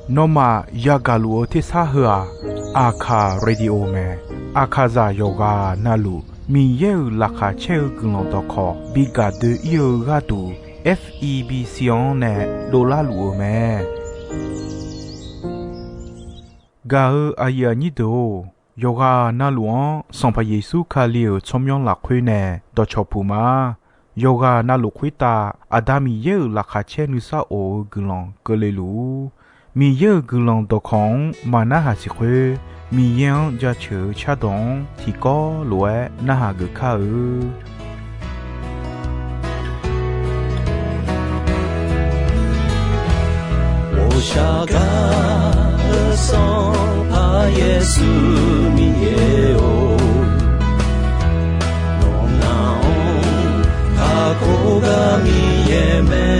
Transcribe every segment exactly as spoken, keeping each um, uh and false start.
Nawmaf yagaq luf-eu tersar heu-aq, Aqkaq Radio mae. Aqkaqzaq yawqghaq navluf Miqyaer-euq laqkhaq caer-eu guiqlanq dawqkawq bi gaq doe-ir-eu gharduq, F E B C-anr nae dovlar luf-eu mae. Gaq-eu aqyuif aqnyir deuq-or, yawqghaq navluf-anr Sanqpaq Yeqsur Kali-euq tsawrmyanr lafkhoer nae dawqcawq puq ma. Yawqghaq navluf khoertav Aqda Miqyaer-euq laqkhaq caer nuisar of-eu guiqlanq keuvle luf-ur. Miqyaer-euq guiqlanq dawqkawq-anr maq narhaq siq khoer, Miqyaer-anr jaceuq-eu cardawq-anr tiqkawv lof-aer narhaq geuf kar-eu. 我下嘎的上爬耶稣米耶哦， Nawq ngaq-anr kakhof gar Miqyaer mae.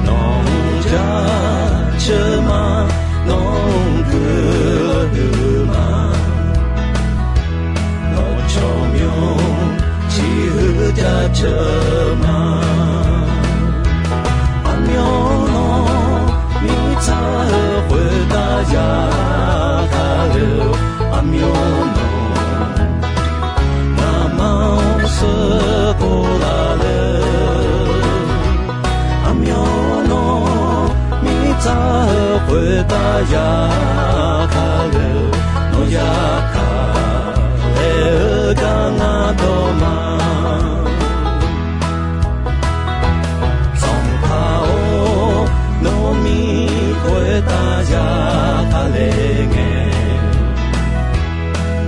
Nawq-anr jaceuq ma, nawq-anr guiqlanq huiq ma. Nawq tsawrmyanr ciqhuiq jaceuq ma. Aqmyan nawq mirtsaq-eu khoertav yaqkaq le-eu, aqmyan nawq ngaqma-anr sheuqkhof laf le-eu. Aqmyan nawq mirtsaq-eu khoertav yaqkaq le-eu, nawq yaqkaq laer-eu gar ngar dawq ma. Sanqpaq-or, nawmir khoertav yaqkaq le ngae,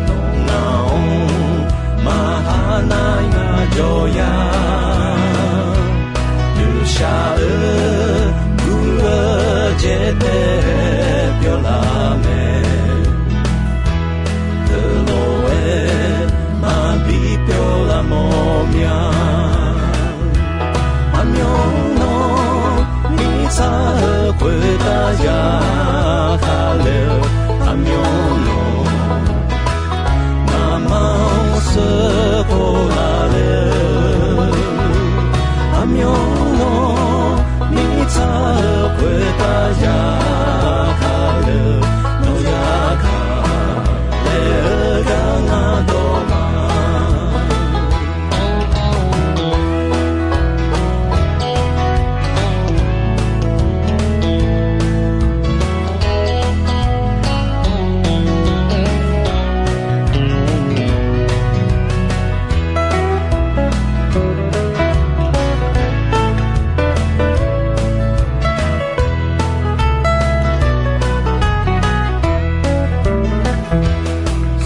nawq ngaq-anr maqha nar ngar jawr ya. Noeqshaq-eu guv-eu jeq taef pyawr laf mae. Teulof-aer maqbi pyawr laf mawr mya. Aqmyan nawq mirtsaq-eu khoertav yaqkaq le-eu, aqmyan nawq ngaqma-anr sheuqkhof laf le-eu. Aqmyan nawq mirtsaq-eu khoertav yaqkaq le-eu, nawq yaqkaq laer-eu gar ngar dawq ma.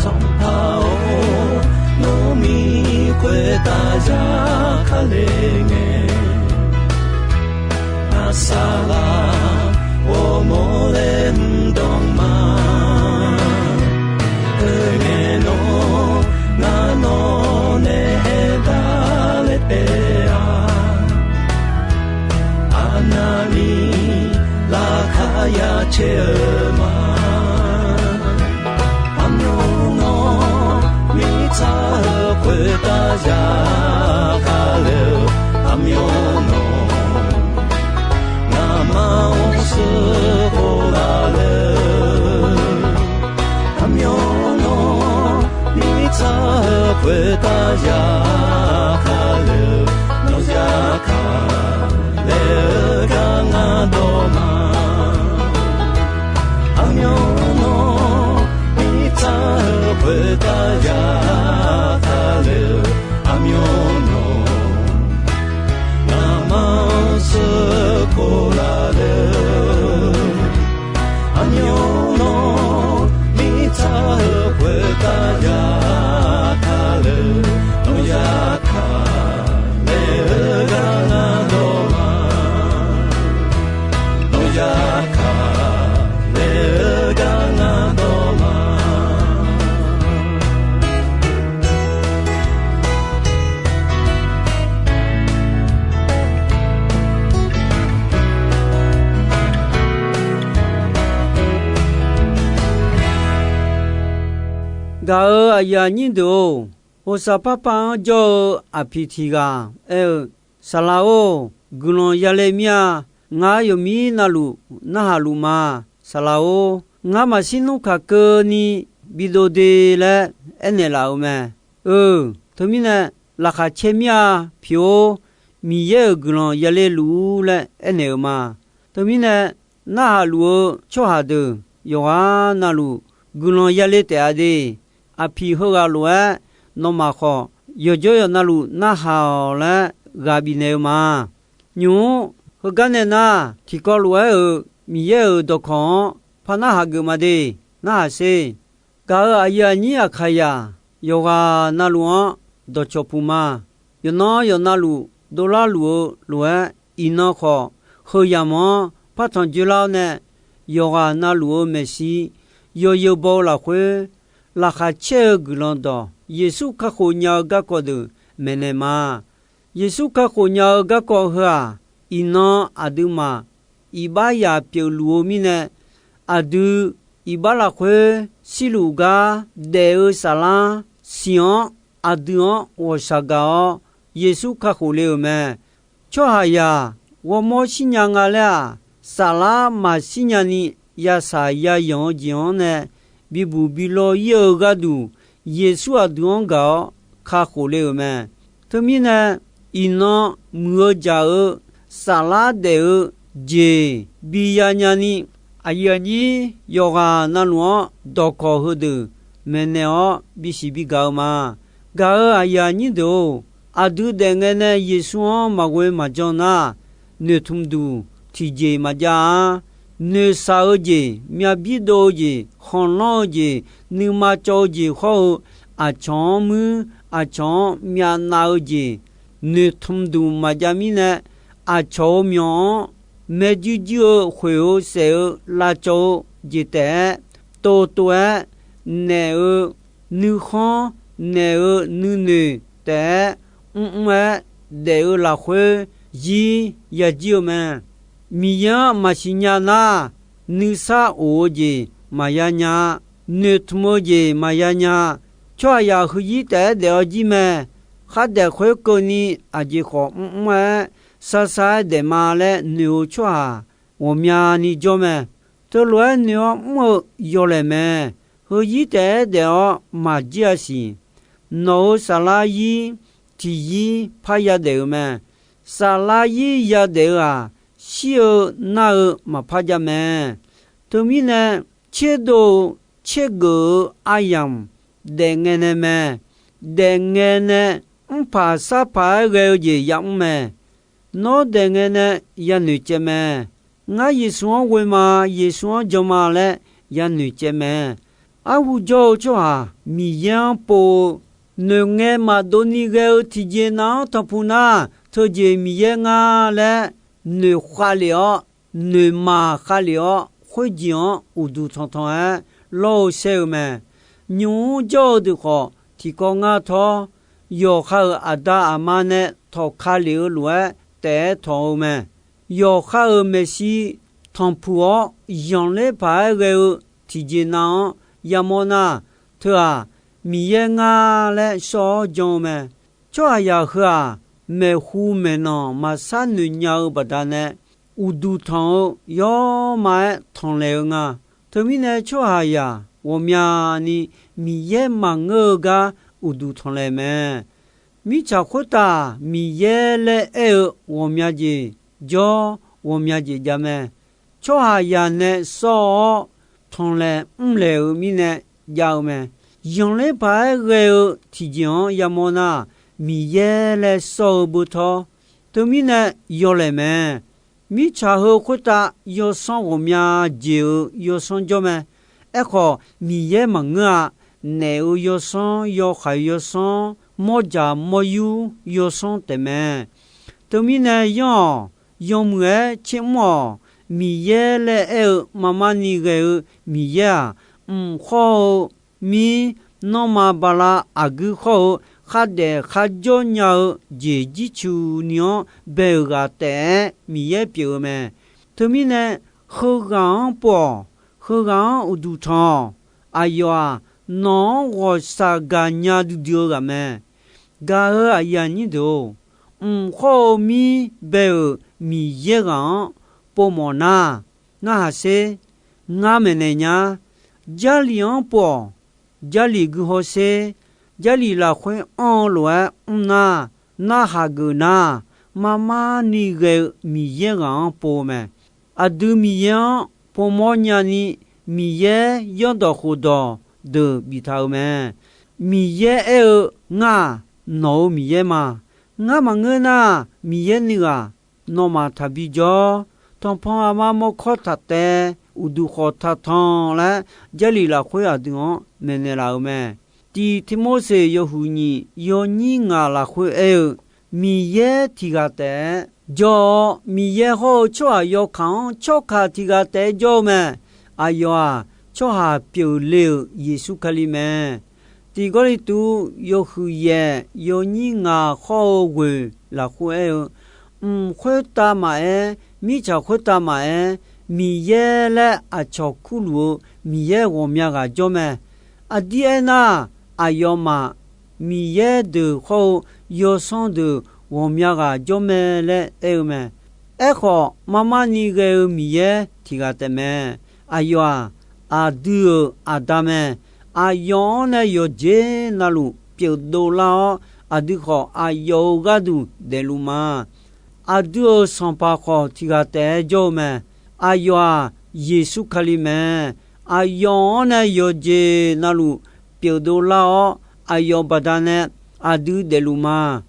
Sanqpaq-or, nawmir khoertav yaqkaq le ngae, ngaq saqlaq ghawrmawr laer mr dawq ma. Teu ngae nawr ngar nawq nae aer daq laer taef-a. Aqnavni laqkhaq ya caer-eu ma. Aqmyan nawr mirtsaq-eu khoertav yaqkaq le-eu, aqmyan nawr ngaqma-anr sheuqkhof laf le-eu. Aqmyan nawr mirtsaq-eu khoertav yaqkaq le-eu, nawq yaqkaq laer-eu gar ngar dawq ma. Aqmyan nawr mirtsaq-eu khoertav yaqkaq le-eu, aqmyan nawr ngaqma-anr sheuqkhof laf le-eu. Aqmyan nawr mirtsaq-eu khoertav yaqkaq le-eu, nawq yaqkaq laer-eu gar ngar dawq ma. Nawq yaqkaq laer-eu gar ngar dawq ma. Gaq-eu aqyuif aqnyir deuq-or, hoqsaq parpav-anr jawr-eu aqpiq tiq ghaq aer-eu, Saqlaq-or, guiqlanq yale mir-a. Ngar yawqmir navluf narhaq luf ma. Saqlaq-or, ngar maqshir nmr kaq keuvni bidov de laer aernaeq laf-euq mae. Eu, teumirnae, laqkhaq caer mir-a. Piq-or, Miqyaer-euq guiqlanq yale luf-ur laer aernaeq-euq ma. Teumirnae, narhaq luf-eu tsawrhaq deuq yawqghaq navluf guiqlanq yale taef-a de. Aqpiq heughaq lof-aer nawmaf khawf yawqjawr yawqnavluf narhaq-awq laer ghaq bifnaeq-eu ma. Nymq-mr heugar nae nar, tiqkawv lof-aer-euq Miqyaer-euq dawqkawq-anr par narhaq geuf ma de. Narhaq sher. Gaq-euq aqyuif aqnyir Aqkaqyaq yawqghaq navluf-anr dawqcawq puq ma. Yawqnan yawqnavluf dovlar luf-eu lof-aer, iqnan khawf heu yamq-anr par tanq dzoerlar-awr nae, yawqghaq navluf-eu maeqshi yawzeu baw-eu lafkhoer, laqkhaq caer-eu guiqlanq dawq Yeqsur kakhof nya-eu garkawv deuq maeqnaeq ma. Yeqsur kakhof nya-eu garkawv heu-aq, iqnan aqduimaf iqbax yaq pyeufluf-eu mirnae, aqdui iqbax lafkhoer shirluf gar daef-eu saflar siq-anr aqdui-anr ghawqshaq gaq-awr Yeqsur kakhof le-euq mae. Tsawrhaqzaq ghawrmawr shirnya nga laer-aq, saflar maqshir nyani yashaq yayanq-eu jeq-anr nae bibuq bilawr ir-eu gharduq, Yeqsur aqdui-anr gaq-awr kakhof le-euq mae. Teumirnae, iqnan muiq-eu jaq-eu saflar daef-eu jeq bi yanya ni, aqyuif aqnyir yawqghaq navluf-anr dawqkawq heudeuq maeqnaeq-awr bisiq bigaq-eu ma. Gaq-euq aqyuif aqnyir deuq-or, aqdui daef ngae nae Yeqsur-anr maqghoe maqjan nar, noeqtmq duq tiqjeq maqjav-a. Noeqshaq-eu jeq, myavbir dov-eu jeq, khanqlanr-eu jeq, nuima cawv-eu jeq hawr-eu, aqcawq-anr muir, aqcawq-anr myavnav-eu jeq, noeqtmq duq maqjav mirnae, aqcawq-euq myawq-anr maeq juir juir-eu khoeq-eu saef-eu lavcawv-eu jeq taef-aer, tov tov-aer naeq-eu nuikhanr, naeq-eu nuinoeq taef-aer mrmr-aer daef-eu lafkhoer zir yajir-eu mae. Miqyaer-anr maqsiq nya nar, nuisar of-eu jeq maqya nya-a, noeqtmq-eu jeq maqya nya-a. Tsawrhaqzaq heuzir taef-aer daef-awr jir mae. Khardaef khoerkeuvni aqjeq khawf mrmr-aer sar sar-aer daef ma laer noeq-eu tsawrhaq ghawqmyani jawr mae. Teulof-aer noeq-awr mr-eu yawlaeq mae. Heuzir taef-aer daef-awr maqjir-a siq. Nawq-euq saflar zir tiqzir parya daef-euq mae. Saflar zir yadaef-eu-aq, shir-eu nar-eu maqpar jav mae. Teumirnae, tserdov-eu tsergeuf-eu aryamq daef ngae nae mae. Daef ngae nae mrpaq sarpaq-aer ghae-eu jeq yamr mae. Nawr daef ngae nae yanoeq caev mae. Ngar Yeqsur-anr ghoe ma, Yeqsur-anr jan ma laer yanoeq caev mae. Arhu jawr-eu tsawrhaq Miqyaer-anr pov-eu, noeqngae maqdovni ghae-eu tiqjeq nav-anr tanqpuq nar, teujeq Miqyaer nga laer noeq khavlef-awr, noeqmaq khavlef-awr, khoerjeq-anr uqduq tanqtanq-aer lawr-eu saer-eu mae. Nymq-mr jawr-eu deuq khawf tiqkawv ngar tawr, yawqha-euq aqda aqma nae tawqka lef-eu lof-aer taef-aer tawq-eu mae. Yawqha-euq maeqshi tanqpuq-awr zanqler paq-aer ghae-eu tiqjeq nav-anr yamawr nar, teu-aq, Miqyaer nga laer shawr-awr jan-eu mae. Tsawrhaqzaq heu-aq, maeqhu maeqnan maqsar noeq nya-eu baqdanae, uqduq tanq-eu yawrma-aer tanqlaeq-eu nga. Teumirnae, tsawrhaqzaq ghawqmyani Miqyaer maqngeur-eu gar uqduq tanqlaeq mae. Mirtsaq khoertav Miqyaer laer aer-eu ghawqmya jeq jawr, ghawqmya jeq jav mae. Tsawrhaqzaq nae sawr-awr tanqlaeq mrlaeq-euq mirnae jav-eu mae. Zanqler paq-aer ghae-eu tiqjeq-anr yamawr nar, Miqyaer laer sawr-eu beutawr, teumirnae yawlaeq mae. Mirtsaq heu khoertav yawsanr ghawqmya jeq-euq yawsanr jawr mae. Aerkhawf, Miqyaer maqngeur-a. Naef-euq yawsanr, yawkhav yawsanr, mawrjaq mawryur yawsanr taef mae. Teumirnae yanr-awq, yawmuiq-aer tsermr-awq. Miqyaer laer aer-eu maqmar ni ghae-eu Miqyaer-aq, mq khawr-eu mir, nanrma bala aqguir khawr-eu khardaef kharjawr nya-eu jeq jircuq ni-anr bae-euq ghaq taef-aer Miqyaer pyeuf-eu mae. Teumirnae, heughaq-anr pov-awq. Heughaq-anr uqduq tanq-awq. Aqyawf-aq, nawq-anr ghawqshaq gaqnya duidui-eu ghaq mae. Gaq-euq aqyuif aqnyir deuq-or, mq khawr-eu mir bae-euq Miqyaer ghaq-anr povmawf nar, narhaq sher. Ngar maeqnaeq nya. Jarlif-anr pov-awq. Jarlif guihaw sher. Jarlif lafkhoer anr-eu lof-aer mr nar, narhaq geuf nar, marmar ni ghae-eu Miqyaer ghaq-anr pov-eu mae. Aqdui Miqyaer-anr povmawr nyani, Miqyaer yawrdawq khofdawq deuq biftaq-euq mae. Miqyaer aer-eu, Ngar-aq, nawq-euq Miqyaer ma. Ngar maqngeur nar, Miqyaer nuighaq nawmaf taqbi jawr. Tanqpanq aqma mawrkawr taq taev, uqduq khawf taq tanq laer, Jarlif lafkhoer aqdui-anr maeqnaeq laf-euq mae. Tiq Tirmorseq yawhuiq nyiq yawnyir ngaq lafkhoer aer-eu, Miqyaer tiq ghaq taef-aer jawr-awr, Miqyaer hawr-eu tsawrhaq yawkaq-anr tsawrkaq tiq ghaq taef-aer jawr-eu mae. Aqyawf-aq, tsawrhaq pyeufle-euq Yeqsur Kali mae. Tiq Gawrliqtu yawhuiq yaef yawnyir ngaq hawr-eu ghoeq lafkhoer aer-eu, mq khoertav maqaer, mirtsaq khoertav maqaer, Miqyaer laer aqcawq kurluf-eu Miqyaer ghawqmya ghaq jawr mae. Aqdir aernar, aqyawfmaf Miqyaer deuq hawr-eu yawsanr deuq ghawqmya ghaq jawr mae laer aer-eu mae. Aerkhawf, marmar ni ghae-eu Miqyaer tiq ghaq taef mae. Aqyawf-aq, aqdui-euq Aqda mae. Aqyawf-anr nae yawqjeq navluf pyeufdov lar-awr, aqdui khawf aqyawf-euq gharduq daefluf ma. Aqdui-euq Sanqpaq khawf tiq ghaq taef-aer jawr-eu mae. Aqyawf-aq, Yeqsur Kali mae. Aqyawf-anr nae yawqjeq navluf pyeufdov lar-awr, aqyawf baqdanae aqdui daefluf ma.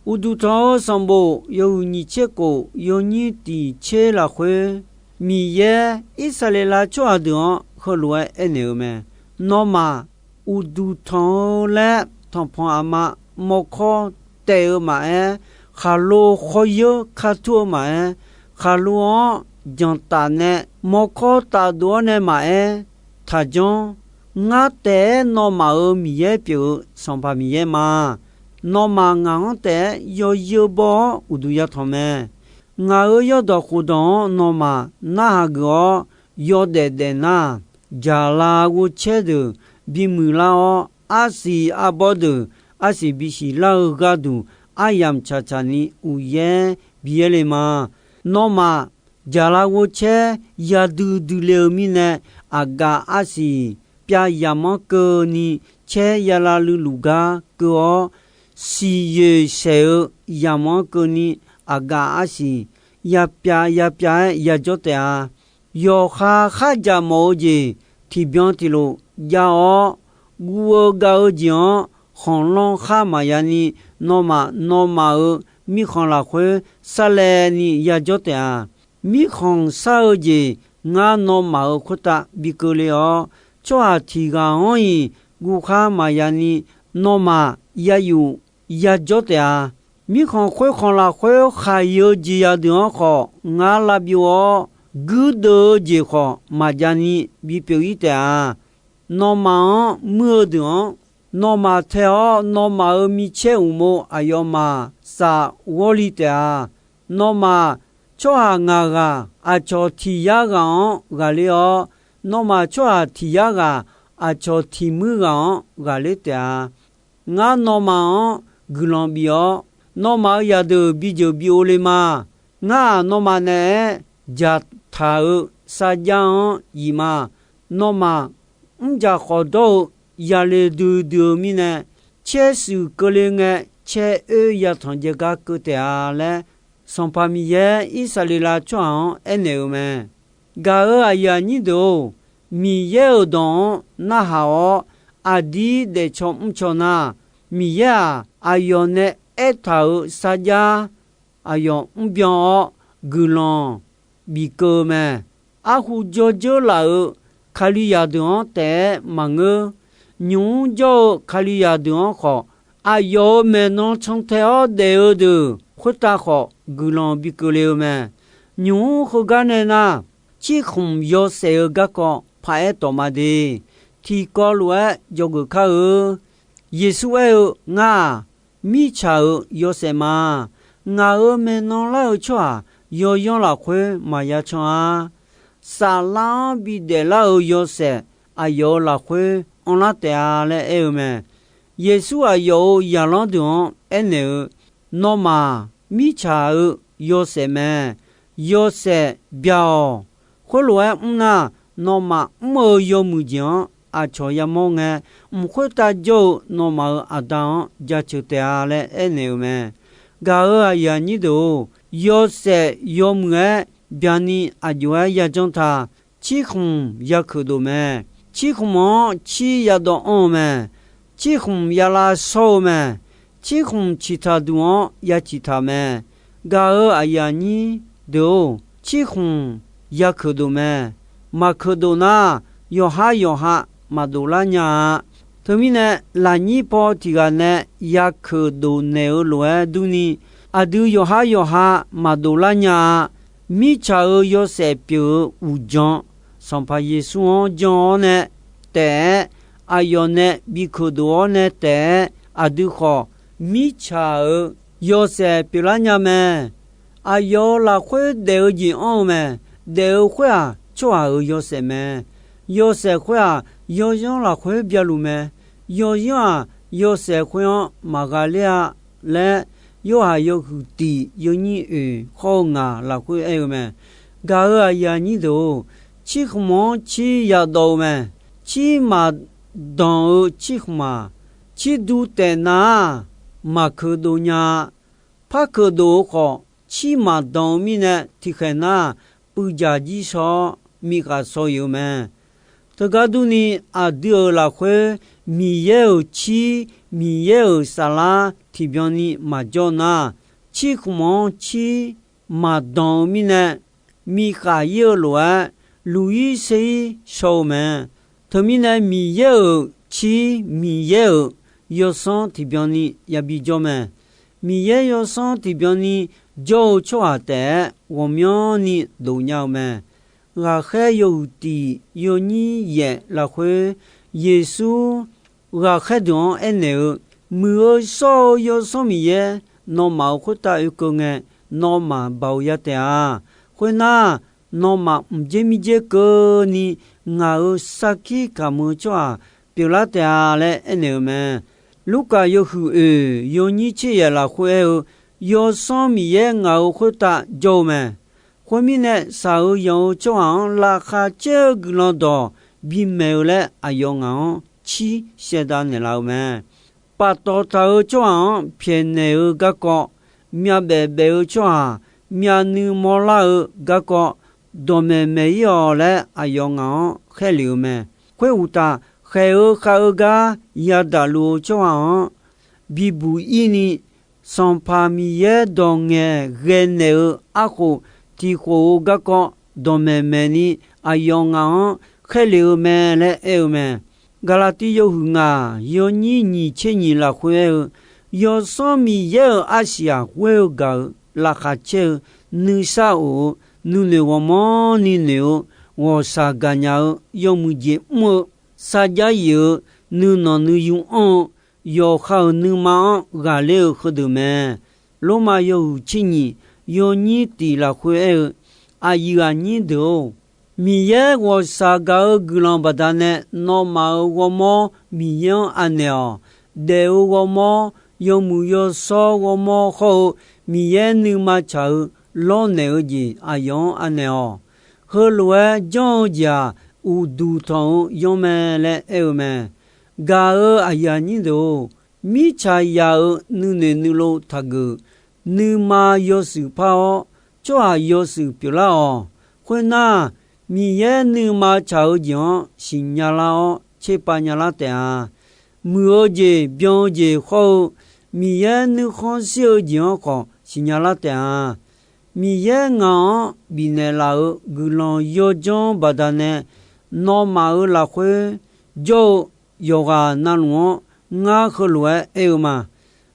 Uqduq tanq-eu sanqbof yawhuiq nyiq tser khof yawnyir tiq tser lafkhoer, Miqyaer Irsaqleqlav tsawrhaq deuq-anr heulof-aer aernaeq-eu mae. Nawmaf uqduq tanq-eu laer tanqpanq aqma mawrkawr taef-eu maqaer, khaqlo khawr yeur ka tur-eu maqaer, khaqlo-anr janqtaf nae mawrkawr tafdov-awr nae maqaer, taqjanr. Ngar taef-aer nawmaf-euq Miqyaer pyeuf-eu Sanqpaq Miqyaer ma. Nawmaf ngaq-anr taef-aer yawzeu baw-awr uqduq yatanq mae. Ngaq-euq yawrdawq khofdawq-anr nawmaf narhaq geuf-awr yawdaef daef nar, jaqlav ghovcaer deuq bimuiq lar-awr, arsiq arbawr deuq arsiq bisiq lar-eu gharduq, aryamq tsaqtsaq ni uqyaer bi yaerle ma. Nawmaf jaqlav ghovcaer yadui dui le-eu mirnae, aqgaf arsiq pyav yamq-anr keuvni caer yalav luv luf gar keuv-awr, siqyoeq saeq-eu yamq-anr keuvni aqgaf arsiq yapyav yapyav-aer yajawr taef-a. Yawqha kharjaq mawf-eu jeq tiqbyan tiqlof jav-awr, guv-eu gav-eu jeq-anr khanqlanr khar maqya ni, nawmaf nawmaf-euq mirkhanq lafkhoer sarlaev ni yajawr taef-a. Mirkhanq sar-eu jeq ngar nawmaf-euq khoertav bi keuvle-awr, tsawrhaq tiq ghaq-anr-iq guvkhar maqya ni, nawmaf yayuf yajawr taef-a. Mirkhanq khoerkhanq lafkhoer khaq-iq-eu jeqzaq deuq-anr khawf ngar lavbyov-awr, guirdeuv-eu jeq khawf maqjav ni bipyeuf-ir taef-a. Nawmaf-anr muir-eu deuq-anr, nawmaf tae-awr nawmaf-euq micaer uqmov aqyawfmaf saf ghawrli taef-a. Nawmaf tsawrhaq ngaq ghaq aqcawq tiq yar ghaq-anr ghaqler-awr, nawmaf tsawrhaq tiq yar ghaq aqcawq tiq muir ghaq-anr ghaqler taef-a. Ngar nawmaf-anr guiqlanq bif-awr, nawmaf-euq zaqdeuq bijeuq bi o le ma. Ngar-aq, nawmaf naeq-aer dzaqtaq-euq sarjax-anr yif ma. Nawmaf mrjaq khawqdawr-eu yale duidui-eu mirnae, caer shuif keuvle ngae, caer oer yatanq jaev gar keuv taef-a laer, Sanqpaq Miqyaer Irsaqleqlav tsawrhaq-anr aernaeq-euq mae. Gaq-euq aqyuif aqnyir deuq-or, Miqyaer-euq dawq-anr narhaq-awr, aqdir daefcaw mrcaw nar, Miqyaer-aq, aqyawf nae aertaq-euq sarjax aqyawf mrbyan-awr, guiqlanq bif keuv-eu mae. Arhu dzawrdzeur laf-euq Kalizaq deuq-anr taef-aer maqngeur. Nymq-mr jawr-eu Kalizaq deuq-anr khawf, aqyawf-euq maeqnan cantae-awr daef-eu deuq khoertav khawf guiqlanq bi keuvle-eu mae. Nymq-mr heugar nae nar, cirkhmq yawshaef-eu garkawv paq-aer tawq ma de. Tiqkawv lof-aer dzawgeuf kar-eu. Yeqsur aer-eu, Ngar-aq, mirtsaq-euq yawshaef ma. Ngaq-euq maeqnan lar-eu tsawrhaq yawyanr lafkhoer maqya can-a. Saflar-anr bidaef lar-euq yawshaef aqyawf-euq lafkhoer anrlar taef-a laer aer-eu mae. Yeqsur aqyawf-euq zaqlanr deuq-anr aernaeq-eu, Nawmaf mirtsaq-euq yawshaef mae. yawshaef bya-awq. Khoerlof-aer mr nar, nawmaf mr-eu yawmuiq jeq-anr aqcawq yamawr ngae, mq khoertav jawr-eu nawmaf-euq Aqda-anr jaceuq taef-a laer aernaeq-euq mae. Gaq-euq aqyuif aqnyir deuq-or, yawshaef yawmuiq-aer byani aqjox-aer yajanr ta. Cirkhmq yakeuq dof mae. Cirkhmq-anr cir yadawv anr-eu mae. Cirkhmq yalav shawr-eu mae. Cirkhmq ciqtaq duq-anr yaciq taq mae. Gaq-euq aqyuif aqnyir deuq-or, cirkhmq yakeuq dof mae. Maqkeuq dof nar, yawqhar yawqha maqdof lar nya-a. Teumirnae, lafnyir paw tiq ghaq nae yakeuq dof naeq-eu lof-aer durni, aqdui yawqhar yawqha maqdof lar nya-a. Mirtsaq-euq yawshaef pyeuf-eu uqdzan, Sanqpaq Yeqsur-anr jan-awr nae taef-aer, aqyawf nae bi keuqdof-awr nae taef-aer, aqdui khawf mirtsaq-euq yawshaef pyeuflar nya mae. Aqyawf-euq lafkhoer daef-eu jeq anr-eu mae. Daef-eu khoer-aq, tsawrhaq-euq yawshaef mae. Yawshaef khoer-aq, yawzanr lafkhoer byaluf mae. Yawzanr-aq, yawshaef khoer-anr maqgha ler-a laer, Yorhaq yawhuiq tiq yawnyir oeq khawr-eu ngaq lafkhoer aer-eu mae. Gaq-euq aqyuif aqnyir deuq-or, cirkhmq-anr cir yadawv-eu mae. Cir maqdanq-eu cirkhmq-aq, cir duv taef nar-aq, maqkeuq dof nya-a. Par keuq dof-eu khawf, cir maqdanq-eu mirnae tiqkhaeq nar, puivdzaq jir shaw-awr miqkhaq shaw-iq-eu mae. Teugar durni, aqdui-euq lafkhoer Miqyaer-euq cir, Miqyaer-euq saflar tiqbyan ni maqjawr nar, cirkhmq-anr cir maqdanq-eu mirnae, miqkhaq ir-eu lof-aer, luq ir ser ir shaw-eu mae. Teumirnae, Miqyaer-euq cir, Miqyaer-euq yawsanr tiqbyan ni yabi jawr mae. Miqyaer yawsanr tiqbyan ni jawr-eu tsawrhaq taef-aer ghawqmyanrni dof nya-eu mae. Ghaqkhaer yawhuiq tiq yawnyir yaef lafkhoer, Yeqsur ghaqkhaer deuq-anr aernaeq-eu, Muiq-eu shawr-eu Yawsanr Miqyaer nawmaf-euq khoertav oekeuv ngae, nawmaf baoq ya taef-a. Khoernar, nawmaf mqdzer mirdzer keuvni ngaq-euq sarkir kamq-eu tsawrhaq pyeuflar taef-a laer aernaeq-eu mae. Lurkaf yawhuiq oeq yawnyir tser yaef lafkhoer aer-eu, Yawsanr Miqyaer ngaq-euq khoertav jawr-eu mae. Khoermirnae, shaq-eu yanq-eu tsawrhaq-anr laqkhaq caer-eu guiqlanq dawq bimaeq-eu laer aqyawf ngaq-anr cir shaevdav naeqlaf-eu mae. Paftawf taq-eu tsawrhaq-anr pyaeqnaeq-eu garkawv, myavbaef baef-eu tsawrhaq myavnuiv mawrlar-eu garkawv, dawqmaeq maeq ir-awq laer aqyawf ngaq-anr khaerlef-eu mae. Khoeruqtaf, khaeq-eu khav-eu gar yadaq luf-eu tsawrhaq-anr bibuq ir ni, Sanqpaq Miqyaer dawq ngaeqghae naeq-eu arkhof tiq khof-eu garkawv dawqmaeq maeq ni, aqyawf ngaq-anr khaerlef-eu mae laer aer-eu mae. Gaqlaqtiv yawhuiq ngaq yawnyir nyiq tser nyiq lafkhoer aer-eu, Yawsanr Miqyaer-euq arsiq-aq, ghoer-eu gaq-euq laqkhaq caer-eu, nuisar of-eu, nuinoeq ghawqmanrni noeq-eu, ghawqshaq gaqnya-eu, yawmuiq jeq mr-eu, sarjax yif-eu, nuinanq nuiyu anr-eu, yawqha-euq nuima-anr ghaqler-eu heudeuq mae. Lormav yawhuiq tser nyiq yawnyir tiq lafkhoer aer-eu, aqyuif aqnyir deuq-or, Miqyaer ghawqshaq gaq-eu guiqlanq baqdanae nawmaf-euq ghawrmawr Miqyaer-anr anaeq-awq. Daef-eu ghawrmawr, yawmuiq yawshawr ghawrmawr hawr-eu, Miqyaer nuima tsaq-eu lawrnaeq-eu jeq aqyawf-anr anaeq-awq. Heulof-aer janr-eu jeq-aq, uqduq tanq-eu yanr mae laer aer-eu mae. Gaq-euq aqyuif aqnyir deuq-or, mirtsaq yaq-euq nuinoeq nuilov taqgeuf, nuima yawshuif par-awr, tsawrhaq yawshuif pyeuflar-awq. Khoernar, Miqyaer nuima tsaq-eu jeq-anr siqnya lar-awr tserpav nyalar taef-a. Muiq-eu jeq, byan-eu jeq hawr-eu, Miqyaer nuikhanr shir-eu jeq-anr khawf siqnya lar taef-a. Miqyaer ngaq-anr bifnaeq laf-euq guiqlanq yawdzanr baqdanae, nawmaf-euq lafkhoer jawr-eu yawqghaq navluf-anr ngar heulof-aer aer-eu ma.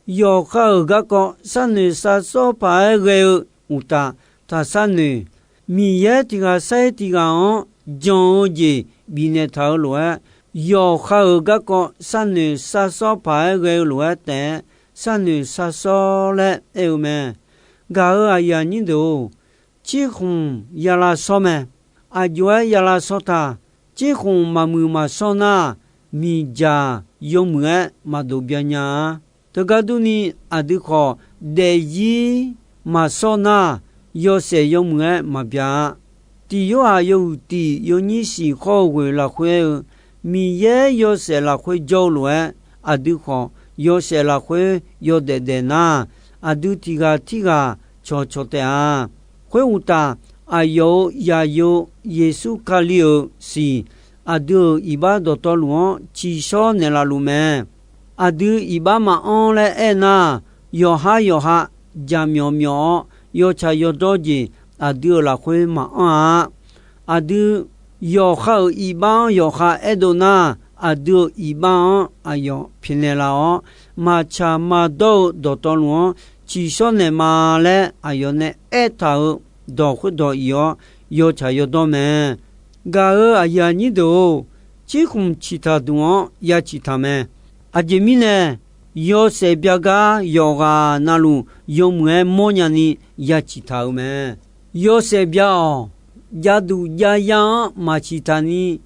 Yawqha-euq garkawv sharnoeq sharsawr paq-aer ghae-eu uqtaf, taq sharnoeq. Miqyaer tiq ghaq sar-ir tiq ghaq-anr jan-eu jeq bifnaeq taq-eu lof-aer, yawqha-euq garkawv sharnoeq sharsawr paq-aer ghae-eu lof-aer taef-aer, sharnoeq sharsawr laer aer-eu mae. Gaq-euq aqyuif aqnyir deuq-or, cirkhmq yalav shawr mae. Aqjox-aer yalav shawr taq. Cirkhmq maqmuiq maqshawr nar, miqdzaq yawmuiq-aer maqdof byan nya-a. Teugar durni, aqdui khawf daefzir maqshawr nar, yawshaef yawmuiq-aer maqbya-a. Tiq Yorhaq yawhuiq tiq yawnyir shiq khawr-eu ghoeq lafkhoer aer-eu, Miqyaer yawshaef lafkhoer jawr-eu lof-aer, aqdui khawf yawshaef lafkhoer yawdaef daef nar, aqdui tiq ghaq tirghaq cawqcawq taef-a. Khoeruqtaf, aqyawf-euq zaqyo Yeqsur Kali-euq siq, aqdui-euq iqbax dawqtawvluf-anr ciqshawr naeqlaf luf mae. Aqdui iqbax maqanr laer aernar, yawqhar yawqha jaqmyawf myawf-awr, yawtsaq yawdawr jeq aqdui-euq lafkhoer maqanr-a. Aqdui yawqha-euq iqbax-anr yawqha aerdov nar, aqdui-euq iqbax-anr aqyawf pyaeqnaeq laf-awr, maqtsaq maqdawr-eu dawqtawvluf-anr ciqshawr naeqma laer aqyawf nae aertaq-euq dawq khoerdawq iq-awr yawtsaq yawdawr mae. Gaq-euq aqyuif aqnyir deuq-or, cirkhmq ciqtaq duq-anr ya ciqtaq mae. Aqjeq mirnae, yawshaef byagar yawqghaq navluf yawmuiq-aer mawrnya ni ya ciqtaq-euq mae. Yawshaef bya-awq. Javduq javyar-anr maq ciqtaq ni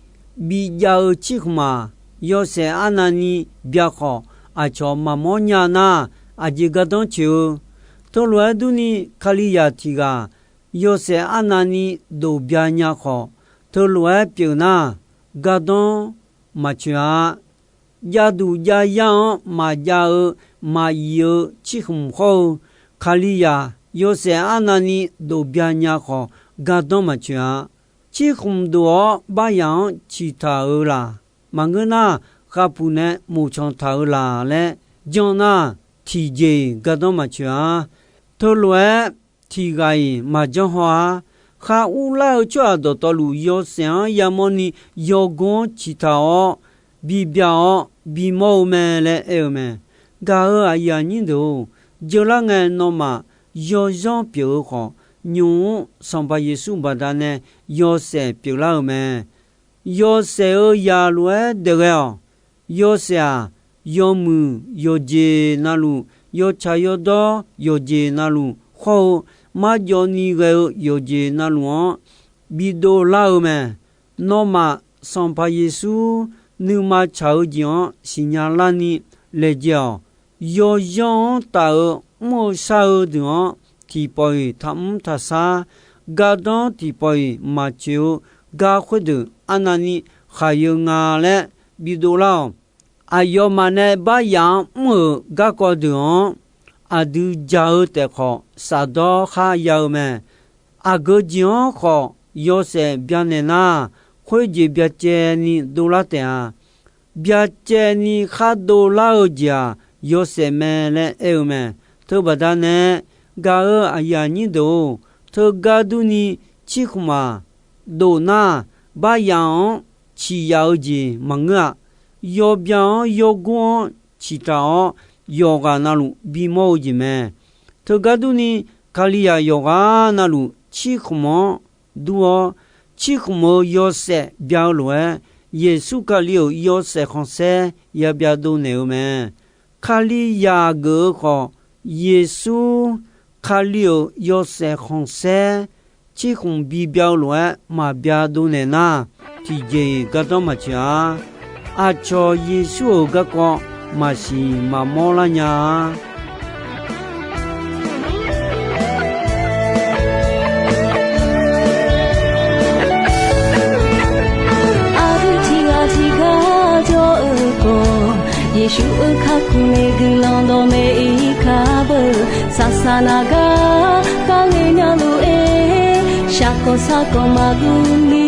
bijav-eu cirkhmq-aq, yawshaef arnavni bya khawf, aqcawq maqmawr nya nar, aqjeq gardanr coeq-eu. Teulof-aer durni, Kalizaq tiq ghaq yawshaef arnavni dof byanya khawf, teulof-aer pyeuf nar, gardanr maqcoeq-a. Javduq javyar-anr maqjav-eu maqyif-eu cirkhmq hawr-eu, Kalizaq yawshaef arnavni dof byanya khawf, gardanr maqcoeq-a. Cirkhmq dof-awr baryaq-anr ciqtaq-eu laq, maqngeur nar, khavpuq nae moqcanq taq-eu laq laer janr nar, tiqjeq-iq gardanr maqcoeq-a. Teulof-aer tiq ghaq-iq maqjanr haw-a. Khar urlar-eu tsawrhaq dawqtawvluf yawshaef-anr yamawrni yawgor-anr ciqtaq-awr, bibya-awr bimawr-eu mae laer aer-eu mae. Gaq-euq aqyuif aqnyir deuq-or, jeular ngae nawmaf yawzanr pyeuf-eu khawf, nymq-mr Sanqpaq Yeqsur baqdanae yawshaef pyeuflar-eu mae. Yawshaef-euq zaq lof-aer daef ghae-awq. Yawshaef-aq, yawmuiq yawqjeq navluf, yawtsaq yawdawr yawqjeq navluf hawr-eu, marjawvni ghae-eu yawqjeq navluf-anr bidov lar-eu mae. Nawmaf Sanqpaq Yeqsur nuima tsaq-eu jeq-anr siqnya larni laejae-awq. Yawzanr-anr taf-eu mr-eu shar-eu deuq-anr, tiqpawf-iq taqmr taqshar, gardanr tiqpawf-iq maqcoeq-eu gar khoerdeuq arnavni khaqyeu nga laer bidov lar-awq. Aqyawfmaf nae baryaq-anr mr-euq garkawv deuq-anr, aqdui jaq-eu taef khawf, shafdawr khar ya-eu mae. Aqgeu jeq-anr khawf yawshaef byanaeq nar, khoerjeq byacaevni dovlar taef-a. Byacaevni khar dovlar-eu jeq-aq, yawshaef mae laer aer-eu mae. Teubaqda nae, gaq-euq aqyuif aqnyir deuq-or, teugar durni, cirkhmq-aq, dof nar, baryaq-anr ciqyaf-eu jeq maqngeur-a. Yawbya-anr yawgor-anr ciqtaq-awr, yawqghaq navluf bimawr-eu jeq mae. Teugar durni, Kalizaq yawqghaq navluf cirkhmq-anr dur-awr, cirkhmq-euq yawshaef bya-eu lof-aer, Yeqsur Kali-euq yawshaef khanqsaer ya bya dovnaeq-eu mae. Kalizaq geuf-eu khawf, Yeqsur Kali-euq yawshaef khanqsaer cirkhmq bibya-eu lof-aer maqbya dovnaeq nar, tiqjeq-iq gardanr maqcoeq-a. Aqcawq Yeqsur-euq garkawv maqsiq maqmawr lar nya-a. Aqdui tiqghaq tiqgar jawr-eu khawf, Yeqsur-euq kakhof nae guiqlanq dawqmaeq-ir kar beu. Saqsaq naq gar kar ngae nya lof-aer, shaqkawq sarkawq maqguv ni.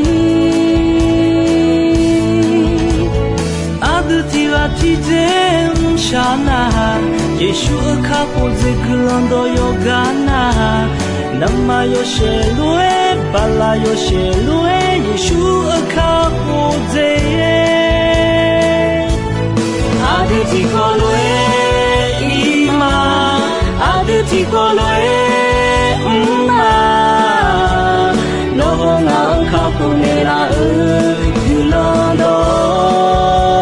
Aqdui tiqghaq tiqdzer mrshaq nar-aq, Yeqsur-euq kakhof dzer guiqlanq dawq yawqgar nar-aq, navmaqtser yawshaef lof-aer, bala yawshaef lof-aer, Yeqsur-euq kakhof dzer. Aqdui tiqkawv lof-aer ir ma, aqdui tiqkawv lof-aer mr ma. Nawr-aq ngaq-euq kakhof naeqlaf-euq guiqlanq dawq,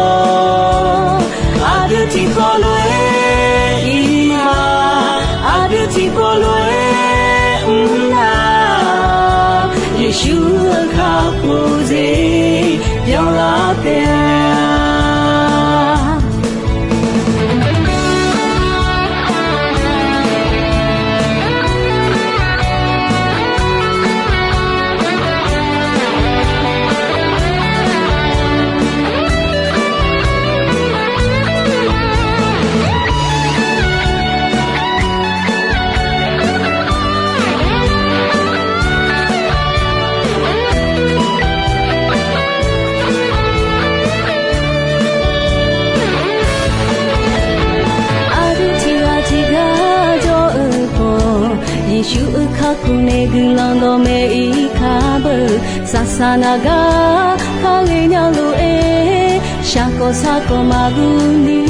aqdui tiqkawv lof-aer ir ma, aqdui tiqkawv lof-aer mr na. Yeqsur-euq kakhof dzer byanlar taef-a. guiqlanq dawqmaeq-ir kar beu, saqsaq naq gar kar le nya lof-aer, shaqkawq saqkawq maqguv ni.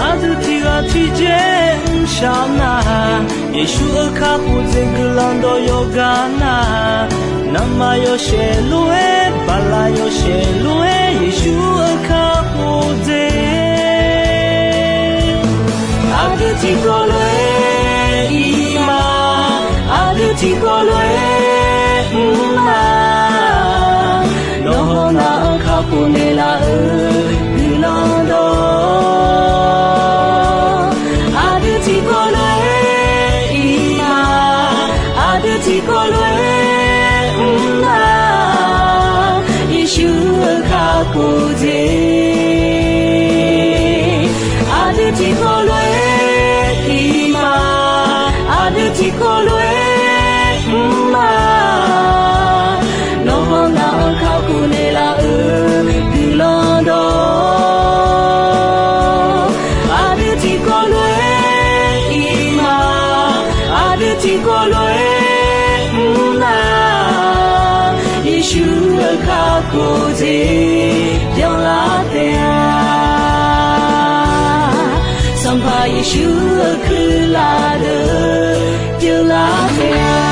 Aqdui tiq ghaq tiq jeq mrshaq nar, Yeqsur-euq kakhof dzaeq guiqlanq dawq yawqgar nar, navmaqyawshaef lof-aer, baqlaq yawshaef lof-aer, Yeqsur-euq kakhof dzaeq. Aqdui tiqkawv lof-aer ir ma, aqdui tiqkawv lof-aer mr ma. Nawr hawnar-anr kakhof naeqlaf-euq guiqlanq dawq, aqdui tiqkawv lof-aer ir ma, aqdui tiqkawv lof-aer mr ma. Yeqsur-euq kakhof dzaeq. Aqdui tiqkawv lof-aer ir ma, aqdui tiqkawv lof-aer mr ma. Nawr hawnar-anr kakhof naeqlaf-euq guiqlanq dawq, aqdui tiqkawv lof-aer ir ma, aqdui tiqkawv lof-aer mr ma. Yeqsur-euq kakhof dzaeq byanlar taef-a. Sanqpaq Yeqsur-euq kuirlaf deuq byanlar taef-a.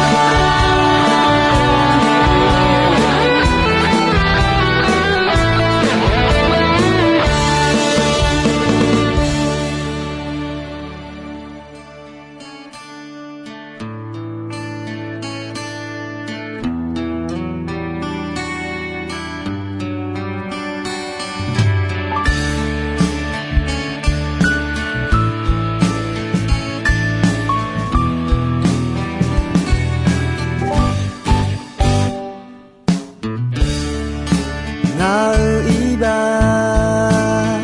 Ngaq-euq iqbax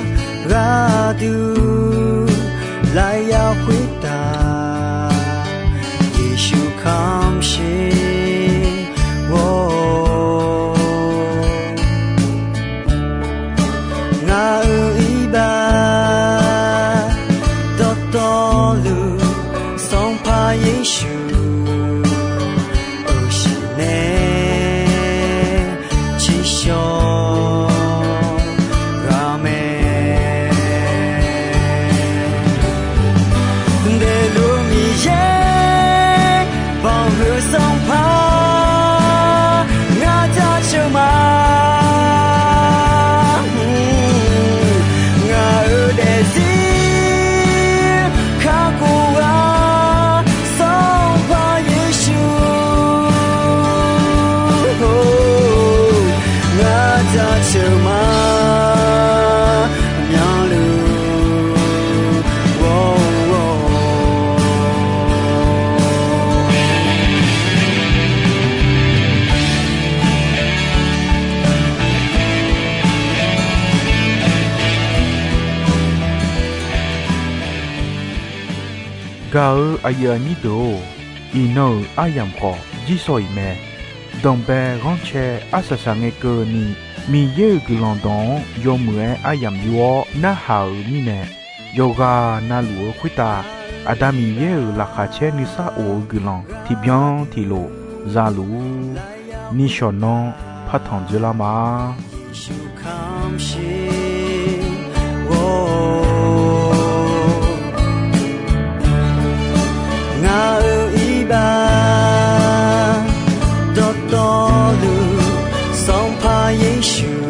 gharduq lafyaq khoertav, Yeqsur kamqsher-awr, ngaq-euq iqbax dawqtawvluf Sanqpaq Yeqsur-euq shiq nae tsiqshawq ghaq mae. Daefluf Miqyaer banqhuiq Sanqpaq ngar jaceuq ma. Ngaq-euq daefzir kakhof ghaq Sanqpaq Yeqsur, ngar jaceuq ma myanluf ghawr-awr. Gaq-eu aqyuif aqnyir deuq-or, iqnan-euq aryamq khawf jirsawq iq mae. Danqbae ghanrcae arsaq saq ngae keuvni, Miqyaer-euq guiqlanq dawq-anr yawmuiq-aer aryamq yur-awr narhaq-euq mirnae, yawqghaq navluf-eu khoertav Aqda Miqyaer-euq laqkhaq caer nuisar of-eu guiqlanq tiqbyan tiqlof za luf-ur. Nishawq nan partanq dzoerlar ma. Yeqsur kamqsher-awr, ngaq-euq iqbax dawqtawvluf Sanqpaq Yeqsur